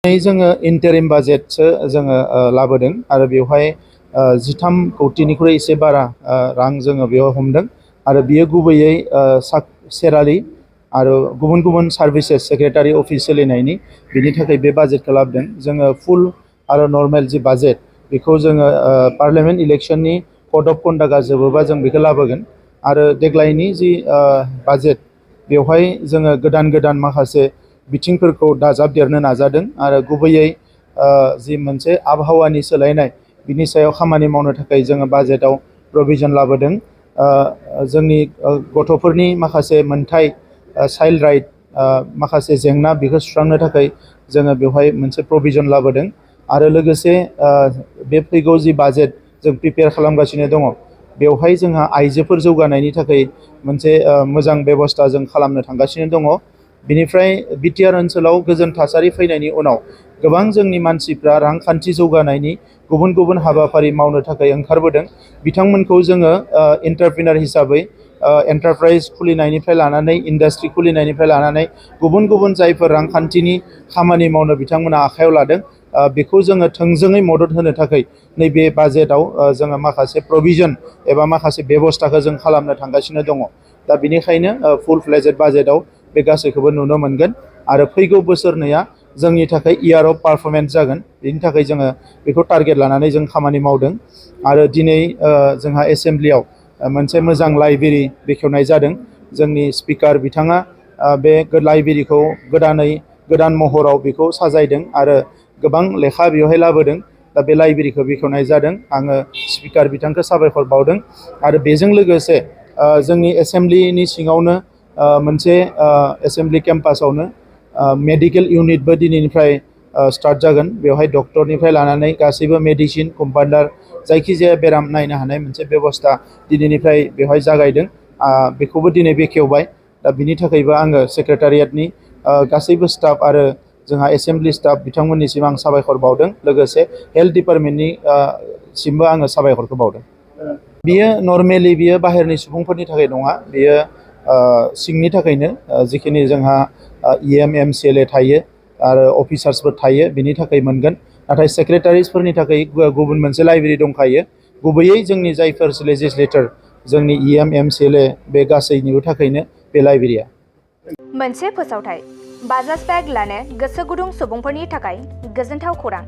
जोङो इन्टारिम बाजेटसो जोङो लाबोदों आरो बेवहाय 13 कौटिनिख्रुइ एसे बारा रां जोङो बेयाव हमदों आरो बियो गुबैयै सेरारि आरो गुबुन गुबुन सार्भिसेस सेक्रेटारि अफिस सोलिनायनि बिनि थाखाय बे बाजेटखौ लाबोदों जोङो फुल आरो नर्मेल जि बाजेट बेखौ जोङो पार्लियामेन्ट इलेक्शननि कड अफ कन्डाक्टआ जोबोबा जों बेखौ लाबोगोन आरो देग्लायनि जि बाजेट बेवहाय जोङो गोदान गोदान माखासे बिथिंफोरखौ दाजाबदेरनो नाजादों आरो गुबैयै जि मोनसे आबहावानि सोलायनाय बिनि सायाव खामानि मावनो थाखाय जोङो बाजेटआव प्रभिजन लाबोदों जोंनि गथ'फोरनि माखासे मोनथाय चाइल्ड राइट माखासे जेंना बेखौ सुस्रांनो थाखाय जोङो बेवहाय मोनसे प्रभिजन लाबोदों आरो लोगोसे बे फैगौ जि बाजेट जों प्रिपेयार खालामगासिनो दङ बेवहाय जोंहा आइजोफोर जौगानायनि थाखाय मोनसे मोजां बेबस्था जों खालामनो थांगासिनो दङ बिनिफ्राय बिटिआर ओनसोलाव गोजोन थासारि फैनायनि उनाव गोबां जोंनि मानसिफ्रा रांखान्थि जौगानायनि गुबुन गुबुन हाबाफारि मावनो थाखाय ओंखारबोदों बिथांमोनखौ जोङो एन्टारप्रिनार हिसाबै एन्टारप्राइज खुलिनायनिफ्राय लानानै इन्डास्ट्रि खुलिनायनिफ्राय लानानै गुबुन गुबुन जायफोर रांखान्थिनि खामानि मावनो बिथांमोना आखायाव लादों बेखौ जोङो थोंजोङै मदद होनो थाखाय नैबे बाजेटआव जोङो माखासे प्रभिजन एबा माखासे बेबस्थाखौ जों खालामनो थांगासिनो दङ दा बेनिखायनो फुल फ्लेजेड बाजेटआव बे गासैखौबो नुनो मोनगोन आरो फैगौ बोसोरनैया जोंनि थाखाय इयार अफ पारफरमेन्स जागोन बेनि थाखाय जोङो बेखौ टारगेट लानानै जों खामानि मावदों आरो दिनै जोंहा एसेम्ब्लियाव मोनसे मोजां लाइब्रेरि बेखेवनाय जादों जोंनि स्पिकार बिथाङा बे लाइब्रेरिखौ गोदान महराव बेखौ साजायदों आरो गोबां लेखा बेवहाय लाबोदों दा बे लाइब्रेरिखौ बेखेवनाय जादों आङो स्पिकार बिथांखौ साबायखर बावदों आरो बेजों लोगोसे जोंनि एसेम्ब्लिनि सिङावनो मोनसे एसेम्ब्लि केम्पासावनो मेडिकेल इउनिटबो दिनैनिफ्राय स्टार्ट जागोन बेवहाय डक्टरनिफ्राय लानानै गासैबो मेडिसिन कम्पाउन्डार जायखिजाया बेराम नायनो हानाय मोनसे बेबस्था दिनैनिफ्राय बेवहाय जागायदों बेखौबो दिनै बेखेवबाय दा बिनि थाखायबो आङो सेक्रेटारियेटनि गासैबो स्टाफ आरो जोंहा एसेम्ब्लि स्टाफ बिथांमोननिसिम आं साबायखर बावदों लोगोसे हेल्थ डिपार्टमेन्टनि सिमबो आङो साबायखरखौ बावदों बियो नर्मेलि बियो बाहेरनि सुबुंफोरनि थाखाय नङा बियो सिंनि थाखायनो जिखिनि जोंहा इएम एमसिएलए थायो आरो अफिसार्सफोर थायो बिनि थाखाय मोनगोन नाथाय सेक्रेटारिसफोरनि थाखाय गुबुन मोनसे लाइब्रेरि दंखायो गुबैयै जोंनि जायफोर लेजिस्लेटर जोंनि इएम एमसिएलए बे गासैनिबो थाखायनो बे लाइब्रेरिया मोनसे फोसावथाय बाजाज बेग लानो गोसो गुदुं सुबुंफोरनि थाखाय गोजोनथाव खौरां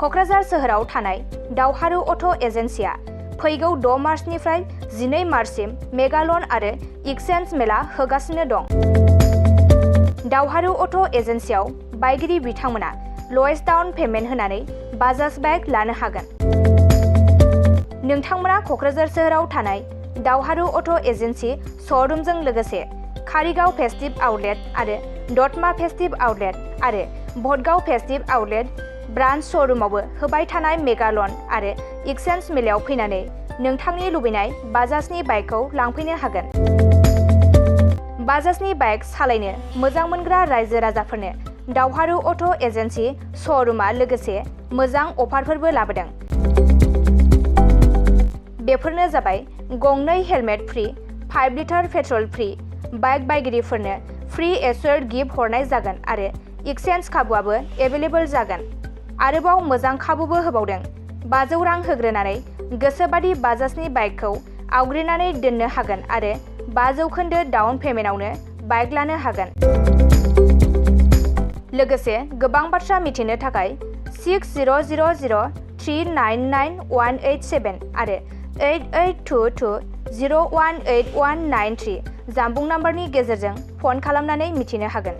क'क्राझार सोहोराव थानाय दावहारु अट' एजेन्सिया फैगौ 6 मार्चनिफ्राय 12 मार्चसिम मेगा लन आरो एक्सचेन्ज मेला होगासिनो दं दावहारु अट' एजेन्सियाव बायगिरि बिथांमोना लवेस्ट डाउन पेमेन्ट होनानै बाजाज बेग लानो हागोन नोंथांमोना क'क्राझार सोहोराव थानाय दावहारु अट' एजेन्सि श'रुमजों लोगोसे कारिगाव फेस्टिभ आउटलेट आरो दतमा फेस्टिभ आउटलेट आरो भटगाव फेस्टिभ आउटलेट ब्रान्च श'रुमावबो होबाय थानाय मेगा लन आरो एक्सचेन्ज मेलायाव फैनानै नोंथांनि लुबैनाय बाजाजनि बाइकखौ लांफैनो हागोन बाजाजनि बाइक सालायनो मोजां मोनग्रा रायजो राजाफोरनो दावहारु अट' एजेन्सि श'रुमा लोगोसे मोजां अफारफोरबो लाबोदों बेफोरनो जाबाय गंनै helmet free 5 litre petrol free bike बायगिरिफोरनो फ्रि एसोर्ड गिफ्ट हरनाय जागोन आरो एक्सचेन्ज खाबुआबो एभेलेबल जागोन आरोबाव मोजां खाबुबो होबावदों 500 रां होग्रोनानै गोसोबादि बाजाजनि बाइकखौ आवग्रिनानै दोननो हागोन आरो 5% डाउन पेमेन्टआवनो बाइक लानो हागोन लोगोसे गोबां बाथ्रा मिथिनो थाखाय 6000399187 आरो 8822018193 जानबुं नाम्बारनि गेजेरजों फन खालामनानै मिथिनो हागोन।